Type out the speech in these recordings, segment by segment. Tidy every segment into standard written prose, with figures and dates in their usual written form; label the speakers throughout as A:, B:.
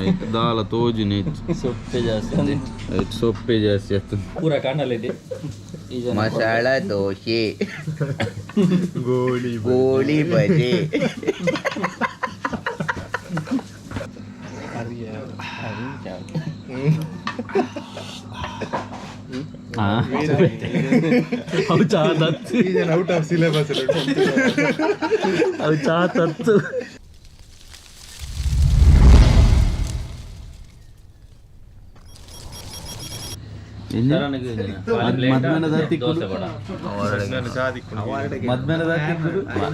A: ಐಟ್ ದಾಲ ತೋಜುನೆ
B: ಸೊಪ್ಪೆ ಜಾಸ್ತಿ.
A: ಐಟ್ ಸೊಪ್ಪೆ ಜಾಸ್ತಿ ಆತು.
B: ಪೂರ ಕಾಣಲಿದೆ.
C: ಮಸಾಲ ದೋಸೆ,
D: ಗೋಳಿ
C: ಗೋಳಿ ಬಜೆ.
B: ಅವು ಚಾ ತತ್ತು.
D: Out of syllabus.
B: ಅವು ಚಾ ತತ್ತು.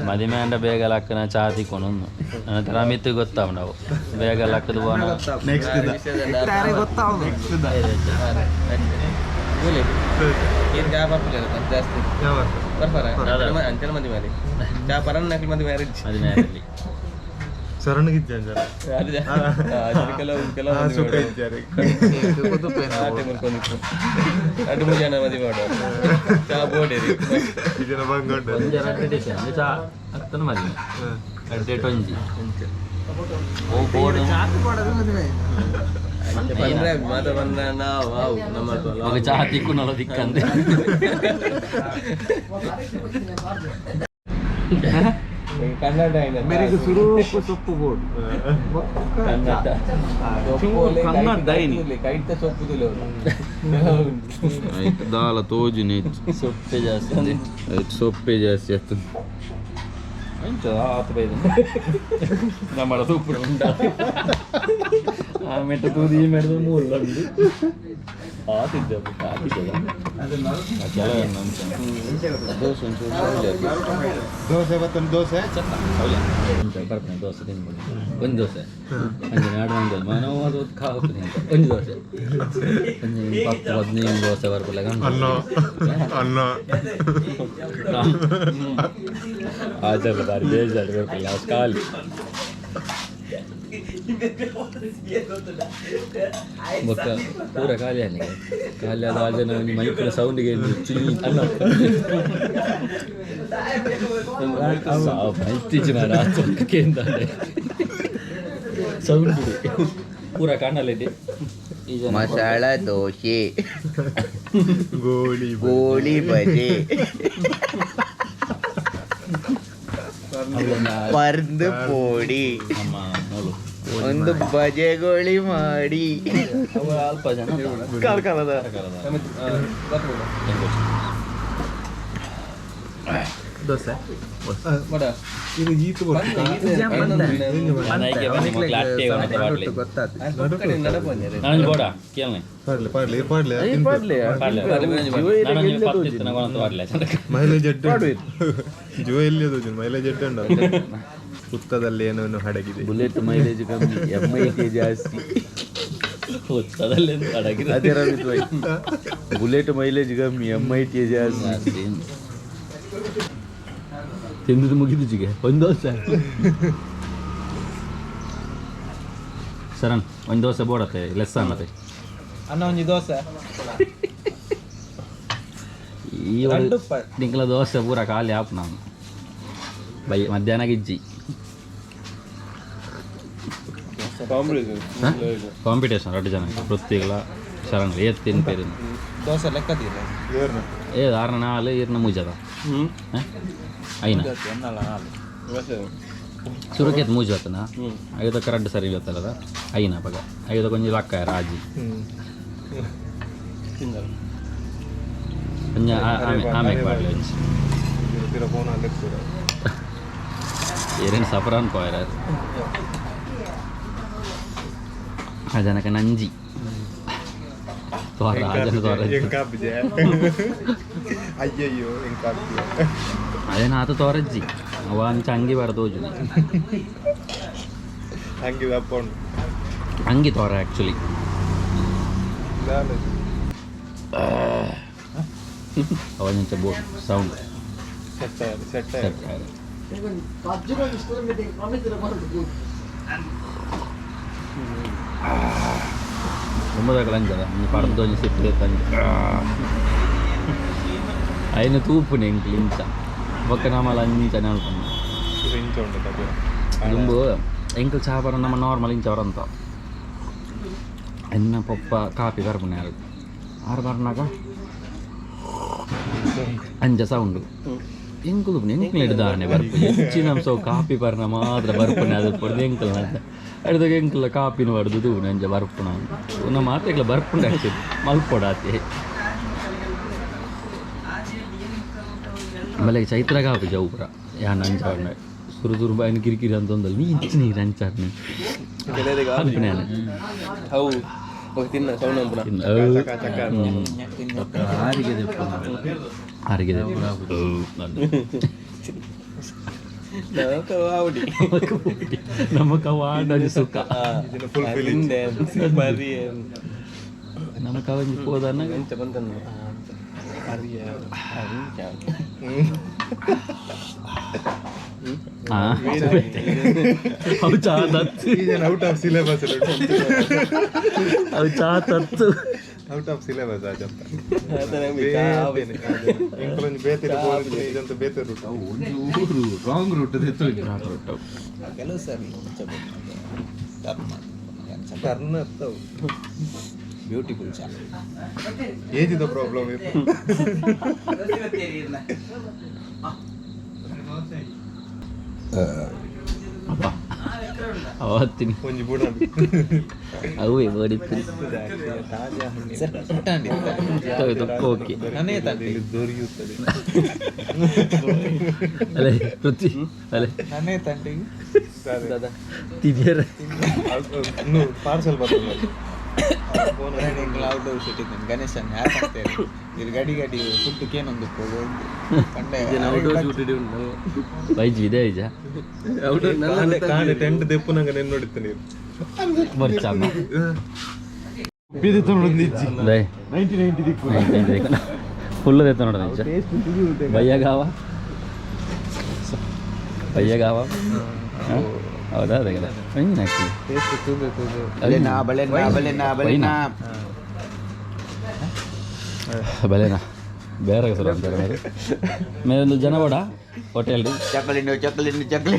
B: ಮದಿಮೆ ಅಂಡ ಬೇಗ ಲಕ್ಕನ ಚಾ ತಿಕ್ಕೊಂಡು ನಂತರ ಅಮಿತ್ ಗೊತ್ತಾವ್ ನಾವು ಬೇಗ ಲಕ್ಕದ ಬೋನ.
D: ನೆಕ್ಸ್ಟ್.
E: ಏನು ಚಾ ಬರ್ಪಿಲ್ಲ ಜಾಸ್ತಿ ಬರ್ಪಾರ ಅಂಚನ ಮಂದಿ ಮಾರಿ ಚಾ ಪರನ್ ನಕಲಿ ಮಂದಿ ಮ್ಯಾರೇಜ್.
B: ಮದಿಮೆ ಆಗಲಿ.
D: ಶರಣಗಿದ್ದೆ.
E: ಕೆಲವು ಕೆಲವು
D: ಸುಖ ಇದ್ದಾರೆ.
E: ಎರಡು ಮೂರು ಜನ ಮದುವೆ ಮಾಡುವ ಚಾ ಬೋಡೇರಿ.
D: ಇದನ್ನ ಬಂಗೊಂಡು
B: ಒಂಜಿ ರಡ್ಡ್ ಡಿಶ್ ಅಂದ್ರೆ ಚಾ ಅತ್ತನ ಮದಿಮೆ ರಡ್ಡ್ ಡೇಟ್ ಒಂಜಿ ಓ ಬೋರ್ಡ್.
E: ಬಂದ್ರೆ ಮಾತ ಬಂದ್ರೆ ನಾವು ಆವು ನಮ್ಮ.
B: ఒక ಚಾ ತಿಕ್ಕುನಲ್ಲ ದಿಕ್ಕಂದೆ.
E: ಕನ್ನಡ.
A: ಸುರೂಪು ಸೊಪ್ಪು ಬೋರ್ಡ್.
B: ಕನ್ನಡ.
A: ಕನ್ನಡ ದೈನಿ.
E: ಕೈತ ಸೊಪ್ಪು
A: ಐಟ್ ದಾಲ ತೋಜುನೆ.
B: ಸೊಪ್ಪೆ ಜಾಸ್ತಿ.
A: ಐಟ್ ಸೊಪ್ಪೆ ಜಾಸ್ತಿ ಆತು.
B: ಅಂಚ ಆತ ಬೈದ ನಮ್ಮ ಸೂಪರ್ ಉಂಡ ಆಮೇಲೆ ತೂದಿ ಮೇಡದ ಮೂಲ ಉಂಡು ಆತಿದ್ದೆ ಆತಿದ್ದೆ.
A: ದೋಸೆ ಒಂಚೂರು ಸೌಂಡ್.
D: ದೋಸೆ ಮತ್ತೊಂದು ದೋಸೆ.
B: ಬರ್ಪಣೆ ದೋಸೆ ತಿನ್ಬೋದು. ಒಂದು ದೋಸೆ ಅಂಜನೆ ಎರಡು ಒಂದು ಮಾನವ ಅದು ಕಾಪು ಒಂದು ದೋಸೆ ಒಂಜಿ 10 15 ದೋಸೆ ಬರ್ಪುಲ್ಲ.
D: ಅನ್ನ ಅನ್ನ.
B: ಆಚರ್ಲ ಬಾರಿ ಬೇಜಾರು ಬರ್ಪಿಲ್ಲ ಖಾಲಿ. ಬೊಕ್ಕ ಪೂರ ಖಾಲಿ ಆನೆ ಖಾಲಿ ಅದು ಆ ಜನ ಒಂಜಿ ಮೈಕ್ನ ಸೌಂಡ್ಗೆ ಅಲ್ಲ ಮೈತಿಜಿ ಮಾರ ಕೇಂದಾನೆ ಸೌಂಡ್ ಪೂರ ಕಾಣಲಿದೆ.
C: ಮಸಾಲ ದೋಸೆ,
D: ಗೋಳಿ
C: ಗೋಳಿ ಬಜೆ, ಪರ್ದು ಪೋಡಿ.
B: ನಮ್ಮ ಮೂಲು
C: ಒಂದು ಬಜೆ ಗೋಳಿ ಮಾಡಿ.
B: ಅವು ಅಲ್ಪ ಜನ.
C: ಕಾರ್ಕಳದ.
D: ದೋಸೆ ಇದು ಈತು.
B: ನಾನು ಬೋಡ ಕೇಳನೆ.
D: ಪಾಡ್ಲೆ ಪಾಡ್ಲೆ ಪಾಡ್ಲೆ.
B: ಪಾಡ್ಲೆ ನಾನೊಂದು ಪತ್ತಿತ್ತು ನಂಗೊಂದು ಪಾಡ್ಲೆ.
D: ಮೈಲೇಜ್ ಎಡ್ಡು ಜೋ ಎಲ್ಲಿ ಅದು ಮೈಲೇಜ್ ಎಡ್ಡು ಉಂಟು. ಹುತ್ತದಲ್ಲಿ ಏನೋ ಅಡಗಿದೆ.
A: ಬುಲೆಟ್ ಮೈಲೇಜ್ ಕಮ್ಮಿ, ಎಮ್ I T ಜಾಸ್ತಿ.
B: ಹುತ್ತದಲ್ಲಿ ಅಡಗಿದೆ.
A: ಅದೇ ರವಿತ್ ಭಾಯ್, ಬುಲೆಟ್ ಮೈಲೇಜ್ ಕಮ್ಮಿ, ಎಮ್ I T ಜಾಸ್ತಿ.
B: ತಿಂದಿದ್ದು ಮುಗಿದು ಜಿಗೆ ಒಂದು ದೋಸೆ ಶರಣ್ ಒಂದು ದೋಸೆ ಬೋಡತ್ತೆ ಲೆಸ್ ಅನ್ನತ್ತೆ.
E: ಅನ್ನ ಒಂಜಿ ದೋಸೆ.
B: ಈ ನಿಂಕಲ ದೋಸೆ ಪೂರ ಖಾಲಿ ಆಪ್ ನಾನು ಬೈ ಮಧ್ಯಾಹ್ನ ಗಿಜ್ಜಿ. ಕಾಂಪಿಟೇಷನ್ ಎರಡು ಜನ ಪೃಥ್ವಿಗಳ ಶರಣ್ ಏತ್ ತಿನ್ಪೇರು.
E: ದೋಸೆ ಲೆಕ್ಕದಿಲ್ಲ.
B: ಏ ಆರ್ನ ನಾಲ್ ಈರ್ನ ಮೂಜದ ಐನ ಸುರುಕೇತ್ ಮೂಜು ಬತ್ತನ ಐದಕ್ಕೆ ರಡ್ಡು ಸರಿ ಬತ್ತದ ಐನ ಪಗ ಐದಕ್ಕೆ ಒಂಜಿ ಲಕ್ಕ ರಾಜಿ. ಒಂಜಿ ಆಮೆ ಆಮೆಗೆ ಪಾಡ್ಲೆ ಒಂಜಿ.
D: ಫೋನ್ ಅಲ್ಲಿ ಕೂಡ.
B: ಏರೇನು ಸಫರಾನ್ ಪೋಯರ ಆ ಜನಕ ನಂಜಿ ತೋರ ಆ ಜನ ತೋರ.
D: ಎಂಕಾಪಿದೆ ಅಯ್ಯಯ್ಯೋ ಎಂಕಾಪಿದೆ.
B: ಅದೇನ ಆತ ತೋರಜ್ಜಿ ಅವ ಅಂಚ ಅಂಗಿ ಬಾರ ತೋಜು.
D: ಹಂಗೆ ದಪ್ಪ ಉಂಟು.
B: ಅಂಗಿ ತೋರ ಆ್ಯಕ್ಚುಲಿ. ಅವ ಅಂಚ ಬೋ ಸೌಂಡ್.
D: Set set.
B: ಸೆಟ್. ಒಂಬದಕ್ಕೆ ಲಂಚದ ಒಂಜಿ ಪರ್ದು ಒಂಜಿ ಸಿಪ್ಪು ತಂಜಿ ಐನ ತೂಪುನೆ ಎಂಕ್ಲು ಇಂಚ ಬೊಕ್ಕ ನಮಲ ಅಂಚನೆ ಅನ್ಕೊಂಡು.
D: ಇಂಚ ಉಂಟು ತಗೋ.
B: ದುಂಬು ಎಂಕಲ್ ಚಾ ಬರ ನಮ್ಮ ನಾರ್ಮಲ್ ಇಂಚ ಬರಂತ. ಎನ್ನ ಪೊಪ್ಪ ಕಾಪಿ ಬರ್ಪುನೆ ಆರು ಆರು ಬರ್ನಾಗ ಅಂಚ ಸೌಂಡು ಎಂಕುಲು ಎಂಕುಲು ಹಿಡ್ದಾನೆ ಬರ್ಪು ಹೆಚ್ಚಿನ ಸೊ ಕಾಪಿ ಬರ್ನ ಮಾತ್ರ ಬರ್ಪುನೆ ಅದು ಪೊರ್ದು ಎಂಕುಲು ಅಂತ ಅಡ್ದಾಗ ಎಂಕುಲ ಕಾಪಿನ ಬಡ್ದು ತೂಪುನೆ ಅಂಚ ಬರ್ಪುನ ನಮ್ಮ ಮಾತೆಗ್ಲ ಬರ್ಪುಂಡು ಆಕ್ಚುಲಿ ಮಲ್ಪೊಡಾತೆ. ಆಮೇಲೆ ಚೈತ್ರ ಕಾಪಿ ಜವು ಪುರ ಯಾನ್ ಅಂಚ ಸುರು ಸುರು ಬಾಯಿನ ಕಿರಿಕಿರಿ ಅಂತ ಒಂದಲ್ಲ ನೀ ಇಚ್ಚಿ ನೀರು ಅಂಚಾರ್ನೆ ಅನ್ಪುನೆ.
E: ಅವು ಬೊಕ ತಿನ್ನ ಸೌಂಡ್ ಅಂಪುನ.
B: ಆರಿಗೆ.
E: ಆವಡಿ.
B: ನಮ್ಮ ಕವಾಡ ಸುಖ.
E: ತಿಂದೆ ಬರಿ.
B: ನಮ್ಮ ಕವಂಜಿ ಪೋದನ್ನ.
E: ಎಂಚ ಬಂತನ್ನ ಅರಿಯ.
B: ಅವು ಚಾ ತತ್ತು.
D: Out of syllabus.
B: ಅವು ಚಾ ತತ್ತು.
D: ಔಟ್ ಆಫ್ ಸಿಲೆಬಸ್ ಆಜಂತ. ಇಂಕಲೊಂಜಿ ಬೇತೆ ಇದಂತ ಬೇತೆ ರೂಟ್.
A: ಊರು ರಾಂಗ್ ರೂಟ್.
C: ಕೆಲವು ಸರಿ.
D: ಟರ್ನ್ ಅತ್ತವು.
C: ಬ್ಯೂಟಿಫುಲ್ ಚಾ.
D: ಏಜಿದ ಪ್ರಾಬ್ಲಮ್ ಇತ್ತು.
B: ಅಪ್ಪ ಅವತ್ತಿನ
D: ಒಂಜಿ ಬುಡ.
B: ಅವೇ ಬಡಿತೀನಿ. ಓಕೆ.
D: ಇಲ್ಲಿ ದೊರೆಯುತ್ತದೆ.
B: ಅಲ್ಲೇ ಪೃಥ್ವಿ ಅಲ್ಲೇ.
C: ನಾನೇ ತಂಟಿಗೆ.
B: ತಿನ್ನಿಯರ.
D: ಪಾರ್ಸಲ್ ಬರ್ತದೆ.
C: ಔಟ್ ಆಫ್ ಸಿಟಿ ಗಣೇಶನ್ ಯಾರು ಅಂತಾರೆ ಇದು ಗಡಿ ಗಡಿ ಫುಡ್ ಕೇನೊಂದು ಪಂಡೆ.
B: ವೈಜ್ ಇದೆ ಐಜ.
D: ಕಾಂಡೆ ಟೆಂಟ್ ದೆಪ್ಪು ನಂಗೆ ನೆನ್ ನೋಡಿತ್ತು ನೀರು.
B: ಬರ್ಚಾಮ.
A: 90 90 ದಿಕ್ಕು.
B: ಫುಲ್ ದೆತ್ತ ನೋಡ ನಿಜ. ಬಯ್ಯಗಾವ ಬಯ್ಯಗಾವ. ಹೌದಾ? ಅದೇ ಹೆಂಗಿನ ಹಾಕ್ತೀವಿ.
C: ಬಲೆನಾ ಬಲೆನಾ ಬಲೆನಾ ಬಲೆನಾ.
B: ಬಲೆನಾ ಬೇರೆ ಹೆಸರು ಅಂತಾರೆ ಮೇರೆ ಮೇಲೊಂದು ಜನ ಬಡ ಹೋಟೆಲ್.
C: ಚಕ್ಕಲಿಂಡು ಚಕ್ಕಲಿಂಡು ಚಕ್ಕಲಿ.